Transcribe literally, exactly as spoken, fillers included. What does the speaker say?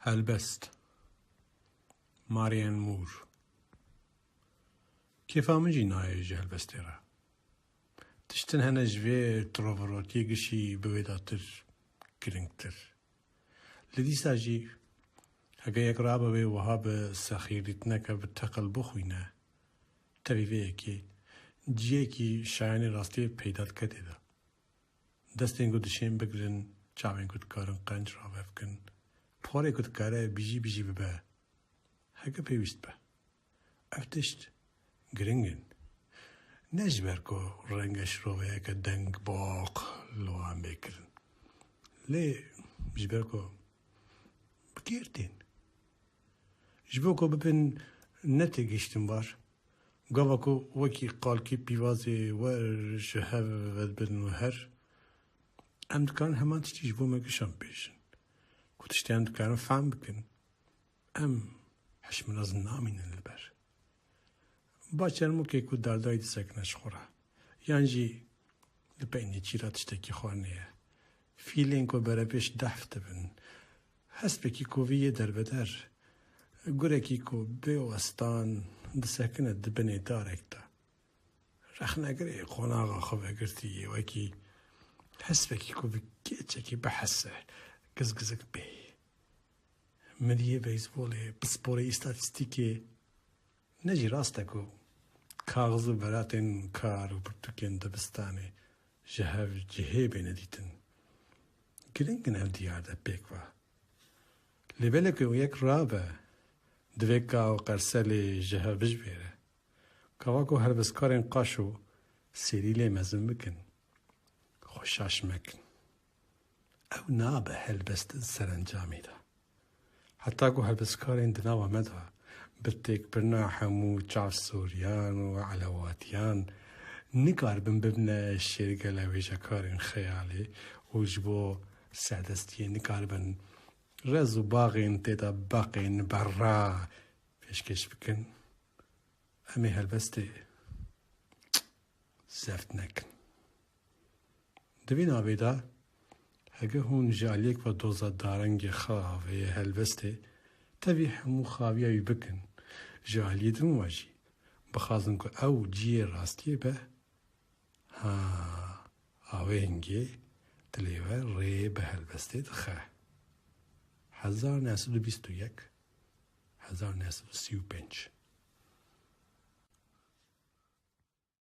Helbest. Marian Moore. Kêfa min jî nayê ji helbestê re. Tiştin hene ji vê tirovirotiyê gişî bi wê datir giringtir. Li dîsa jî heke yek rabe wê wiha bi sexîrdîtineke bi teqil bixwîne, tevî vê yekê ciyekî şayanê rastiyê peyda dike tê de. Destên ku dişên bigirin, çavên ku dikarin qenc rave bikin, porê ku dikare bijî bijî bibe, heke pêwîst be. Ev tişt giring in. Ne ji ber ku renge şiroveyeke deng boq li wan bê kirin. Lê ji ber ku bi kêr tên. Ji bo ku bibin ne têgihiştin bar, gava ku wekî qalkî pîvazê wer ji hev vedibin û her, em dikarin heman tiştî ji bo me gişan bêjin. Ku tiştê em dikarin fehm bikin, em hişmina zin namînin li ber. Ba çermûkê ku dardayî disekine ji xwe re, yan jî li peynî çîra tiştekî xwarinê ye. Fîlên ku berepêş dehf dibin. Hespekî ku vî yê derbeder. Gurekî ku bê westan disekine di binê darek de. Rexnegirê qonaxa xwe vegirtî yê wekî hespekî ku bi keçekî bihese, gizgizik bê. Miriyê beyzbolê, pisporê îstatîstîkê, ne jî rast e ku kaxiz û beratên kar û pirtûkên dibistanê ji hev cihê bêne dîtin. Giring in ev diyar de pêk ve. Lê belê ku yek rabe, divê ka û qerselê ji hev bijbêre. Gava ku helbestkarên qaşo sêrî lê mezin bikin, xwe şaş mekin. Ew nabe helbest di serencamê de. Heta ku helbestkarên di nava me de bi têkbirina hemû çavsoriyan û elewatiyan nikaribin bibine şêrgelewêjekarên xeyalê û ji bo serdestiyê nikaribin rez û baxên tê de beqên berra pêşkêş bikin, em ê helbestê zeft nekin. Di vî navê de, heke hûn ji aliyek ve doza darengê xwe avêye helbestê, tevî hemû xaviya wî bikin. Ji aliyê din ve jî bixwazin ku ew ciyê rastiyê be, ha, awê hingê dilê we rê bi helbestê dixe. Hezar neh sed û bîst û yek, hezar neh sed û sî û pênc.